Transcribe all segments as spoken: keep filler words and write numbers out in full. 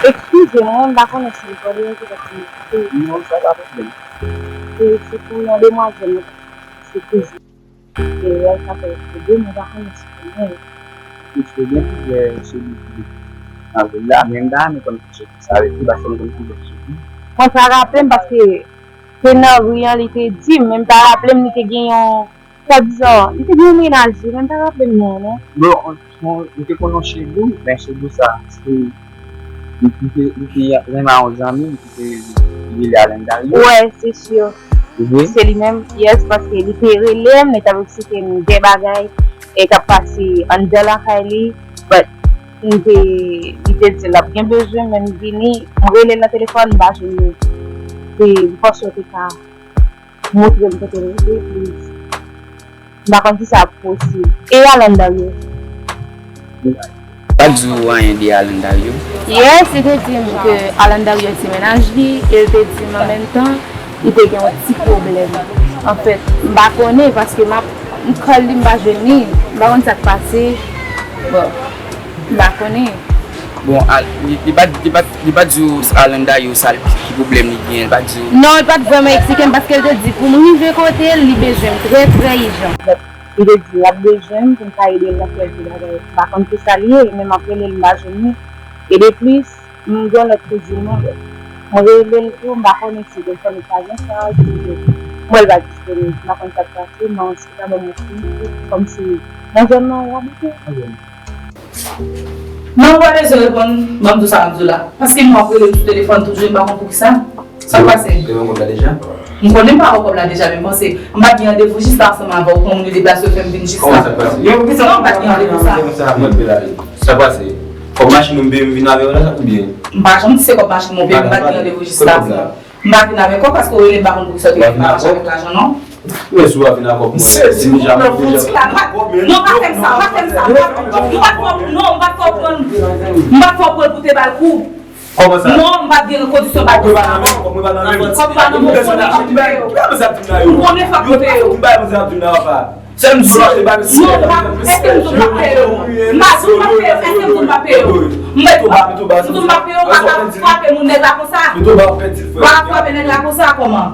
Eskize mwen, m pa konnen si m tande yon ti bagay. Non, sa pa pwoblèm. Se, se pou yon demwazèl, se kouzin. E lè l t ap ede m, mwen pa konnen si konnen. Misye gen plizyè cheri ki nan vil la, men m ta renmen konn ki cheri sa, avèk ki, paske m konn plizyè cheri. Mwen pa raple m paske se nan ri an li te di m, men m pa raple m li te gen yon, swadizan, li te gen yon mennaj li, men m pa raple m non, non. Bon, bon, m te konn yon cheri, men cheri sa, se Li te, li te renmen a yon zanmi, li te rele Alan Dario. Wè, se si. Mhm. Se li menm, yes, paske li te rele m, li t ap eksplike m de bagay e k ap pase anndan lakay li. But, m te, li te di l ap gen bezwen, men m vini, m rele l nan telefòn, m pa jwenn li. E m panse w te ka montre m kote l rete, please. M pa konn si sa ap posib. E Alan Dario? Pa di w anyen de Alan Dario? Yes, li te di m ke Alan Dario se mennaj li, e l te di m an menm tan, li te gen yon ti pwoblèm. Anfèt, m pa konnen, paske m ap, m call li, m pa jwenn li. M pa konn sa k pase. Bon, m pa konnen. Bon, al, li, li pa, li pa, li pa di w Alan Dario sa, ki pwoblèm li genyen, li pa di w. Non, li pa t vrèman eksplike m, paske l te di pou m rive kote l, li bezwen m trè, trè ijan. Li te di l ap bezwen m pou m ka ede l nan kèlke bagay. M pa konn kisa l ye, men m ap rele l, m pa jwenn li. E de plis, m gen yon lòt kouzin mwen, mwen rele l tou, m pa konnen si telefòn li pa gen chaj, oubyen m wè l pa disponib, m pa konn sa k pase, men si ta ban mwen siy, kòmsi nan zòn nan w abite. Non, ou pa bezwen reponn, ban m di w sa m ap di w la. Paske m ap rele l sou telefòn toujou, m pa konn poukisa. Sa k pase? Ou te wè kòb la deja? M konnen m pa wè kòb la deja, men m panse, m pa t gen randevou jis la ansanm avè w, pou moun yo deplase yo fè m vin jis la. Kòman sa k pase? Non, m pa t gen randevou sa. Sa k pase? Kòb machin ou m peye m vin avè w la, oubyen? M pa janm di se kòb machin mwen peye, m pa t gen randevou jis la. M pa vin avèk kòb paske w rele m pa konn poukisa w te vin mache avèk lajan non. Men si w pa vin ak kòb mwen, si m deja, m deja. Non, pa fè m sa, pa fè m sa. M pa t fè w, non, m pa t fè w pran, m pa t fè w pran l pou te ba l kou. Kòman sa? Non, m pa t gen kondisyon ba l kou sa. Kòb mwen pa nan men w. Kòb mwen pa nan men w. Kòb ou pa nan men w, ou konnen fòk m peye w. Ou konnen fòk m peye w. Sèl m di w achte bagay si. Non, m pa, èske m di w m pa peye w? M pa di w m pa peye w. Èske m di w m pa peye w? M di w m pa peye w, pa ka frape moun nèg la konsa. Pa ka frape nèg la konsa, kòman?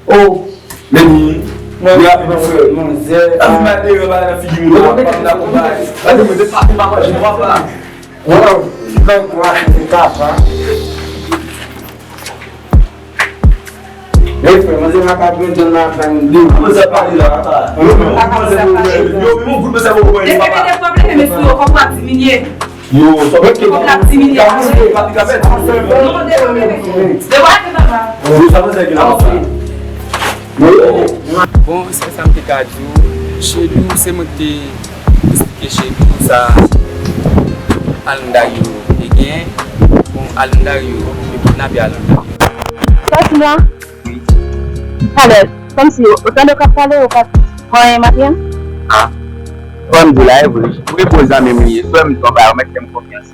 Oh. Meni, mwen rapi non frè. Manzè. Ap mal deri, pa nan figi moun nan, pa nan konpay. Gade mwen, de pa, de pa manje, papa. Wow, nèg la se kapa. Ey, frè, manzè makak mwen jwenn nan tann li. Manzè pale la, papa. Yo, men yon gout manzè poko mwen, papa. Depi mete pwoblèm, men sou yo, kòb la diminye. Yo, sa mwen. Kòb la diminye. Non, depi mete. Depi mete, papa. Yo, sa manzè gen la, papa. Bon, se sa m te ka di w. Chedou, se mwen ki te eksplike Chedou sa Alan Dario te gen. Bon, Alan Dario, yo kidnape Alan Dario. Sa di mwen? Wi. Talè, kòmsi otan de w k ap pale, ou pa t fè anyen maten an? Ah. Kòm m di w la, e vre. Ou reponn zanmi m li ye. Frè m, di w pa mèt fè m konfyans.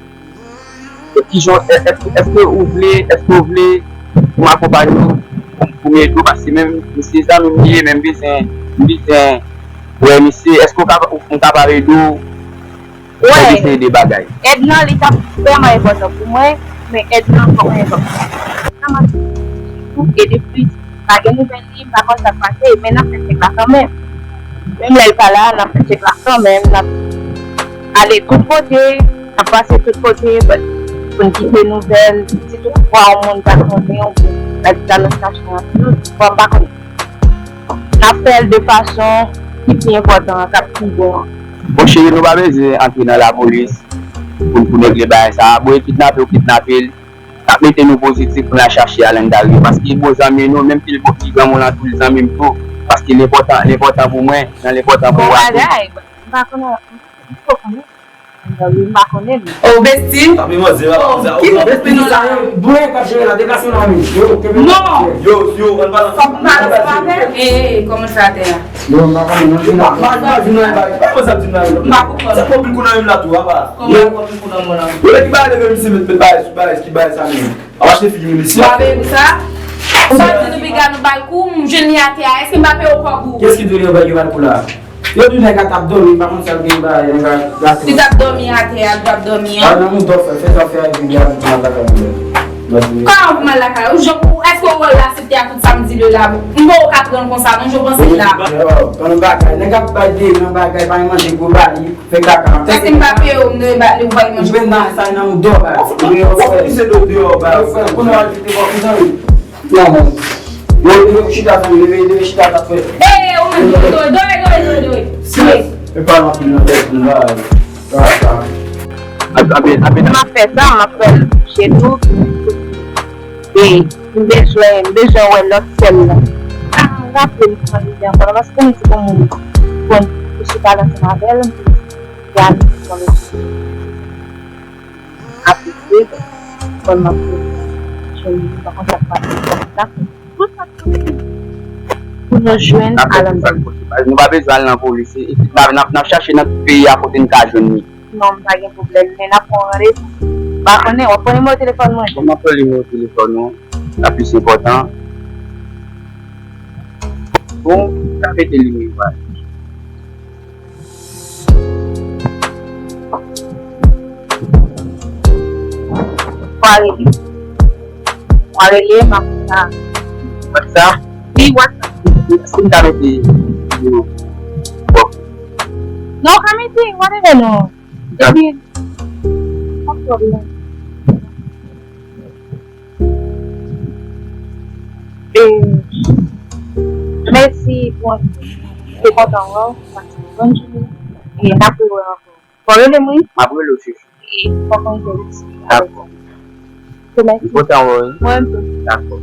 Kijan, è-, èske, èske ou vle, èske ou vle pou m akonpaye w, pou, pou m ede w, paske menm misye zanmi m li ye, men m bezwen, m bezwen wè misye, èske ou ka, ou, ou kapab ede w fè misye de bagay? Èd lan, li t ap vrèman enpòtan pou mwen, men èd lan fòk mwen enpòtan. Sa m ap di, ede plis. Pa gen nouvèl li, m pa konn sa k pase, men n ap fè tchèk la kanmenm. Menm lè l pa la, n ap fè tchèk la kanmenm, n ap ale tout kote, n ap pase tout kote, but pou n kite nouvèl, si tout fwa yon moun pa konnen, ou gen la di sa nan stasyon an, tout fwa m pa konnen. N ap fè l de fason ki pi enpòtan an, k ap pi bon an. Bon, cheri, nou pa bezwen antre nan lapolis pou, pou n regle bagay sa a. Bon, e kidnape, yo kidnape l. N ap mete nou pozitif pou n al chache Alan Dario, paske bon zanmi nou, menm si l pi granmoun lan tou, l zanmi m tou, paske l enpòtan, l enpòtan pou mwen, jan l enpòtan pou ou a tou. Bon bagay, m pa konnen, m pa konnen Alan Dario, m pa konnen li. Oh, besti. Oh, ki bon besti sa? Boulen k ap jere la, deplase w nan men. Yo, kenbe. Non. Yo, yo, ann pale. Fòk m pale ansanm avè l. Eh, kòman sa atè a? Yo, m pa konnen, non, m pa konnen. M pa konprann. Sa pran pil kou nan men m la tou, apa. Kòman sa pran pil kou nan men w la? Yo, ki bagay de misye met, met bagay sou bagay, ki bagay sa menm? Ap achte figi moun isi a. Ou pa vle pou sa? Ou pa di nou piga nou ba l kou, m jwenn li atè a. Èske m pa peye w kòb ou? Kiyès ki di w li anba ki ba l kou la? Yo di nèg la t ap dòmi, m pa konn sa l gen ba nèg la. Li t ap dòmi atè a, li t ap dòmi an. Al nan mouton fè, fè sa w fè a epi li al nan lakay mwen. Kòman pou m al lakay ou? Jan pou, èske w wè l asepte a tout sa m di l la? M pa ka pran l konsa non, jan w panse l la. Yo, ban nou bagay. Nèg ap bay de nan bagay, pa manje gwo bali, fè kaka. Èske m pa peye w, m dwe ba, ou bay manje? Ou vin nan sa nan ou dò ba. Ou fè pise do deyò ba. Yo, frè, kounye a w al kite bò kouzan wi. Non, non. Yo, leve chita, zanmi, leve, leve chita, sa fè. Eh, ou menm, dore, dore, dore, dore, dore. Silans. E pa nan pil nan tèt nou la. Sa, sa. Ap, ap, ap, ap. M ap fè sa, m ap fè l jenou. E m bezwen, m bezwen wè lòt sè l la. Ah, raple m san lide ankò la, paske m di pou moun konn pou chita ansanm avè l, m di a li konn aplike, konn m ap jwenn li, pa konn sa k pase, konn sa k pase. Pou nou jwenn Alan Bèl. Nou pa bezwen al nan polis. E, e, n ap, n ap, n ap chache nan tout peyi a kote n ka jwenn li. Non, m pa gen pwoblèm, men n ap pran randevou. M pa konnen, w ap pran nimewo telefòn mwen? Bon, m ap pran nimewo telefòn ou. Sa plis enpòtan. Bon, sa mete nimewo a. Wa rele. Wa rele, m ap sa. WhatsApp? Wi, WhatsApp. Èske m ka mete nimewo? Bon. Non, w ka mete, whatever, non. Epi, pa pwoblèm. E, mèsi pou, te kontan wè w, pase yon bòn jounen, e n ap rewè ankò. Bon, rele m wi. M ap rele w chouchou. E, fò konn ke wi. Dakò. Se mèsi. M kontan wè w wi. Mwen menm tou. Dakò.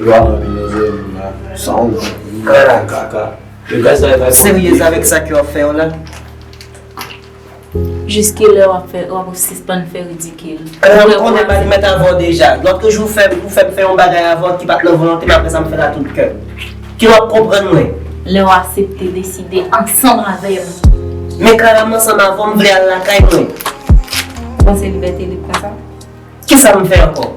Lwa nan vin nan zye nou la. Sa yon kaka. Yo gaz la va. Serye avèk sa ke w ap fè yo la? Jiskilè w ap fè, w ap sispann fè ridikil? Kara, m konnen m pa t mèt avè w deja. W ap toujou fè, ou fè m fè yon bagay avè w ki pa t nan volonte m, apre sa m fè l a tout kè. Ki w ap konprann mwen? Lè w aksepte deside ansanm avè m. Men Kara, m ansanm avè w, m vle al lakay mwen. Ou panse libète lib konsa? Kisa m fè ankò?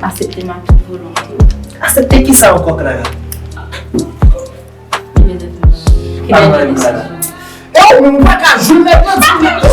Aksepte m ak tout volonte w. Aksepte kisa ankò, Kara? Ki mete tout moun. Ki mete tout moun. E ou menm ou pa ka jwenn nèg nan ti nèg.